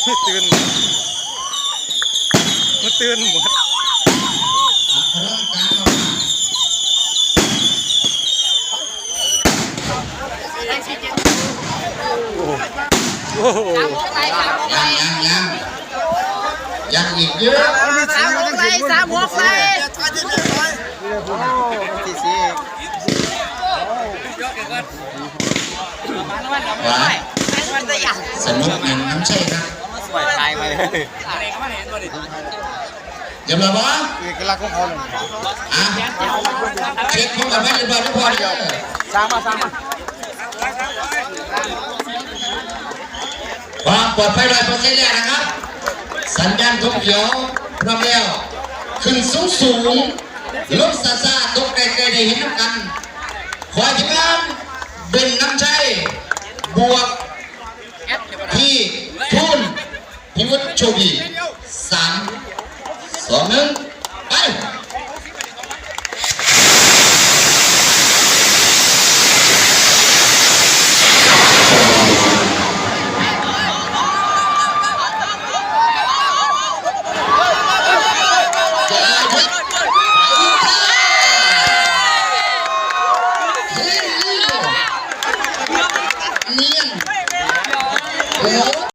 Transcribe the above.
ຕື່ນ ມັນຕື່ນໝົດ. ໂອ້ໂຫ ຍັງ ຍັງ ຍັງ ຍັງອີກເຍອະ. ສາມຫົກໄລ່ ສາມຫົກໄລ່. ສະໜຸກແມ່ນນຳໃຊ້ຄັບ. ຮຽບຮ້ອຍບໍ່? ເອກະລັກຂອງເຂົາ. ອ່ະ ເຊັກຄວາມປອດໄພຮຽບຮ້ອຍທຸກຄົນເດີ. ສາມມາ ສາມມາ. ຄວາມປອດໄພຮ້ອຍເປີເຊັນແລ້ວນະຄັບ. ສັນຍານທຸງຂຽວພ້ອມແລ້ວ. ຂຶ້ນສູງສູງ ລົງຊ້າໆ ຕົກໃກ້ໆ ໄດ້ເຫັນນຳກັນ. ຂໍທີມງານ ເບັນນຳໄຊ ບວກ ທີ່ ທູນ ພິວຸດ ໂຊກດີ. ສາມ ສອງ ໜຶ່ງ.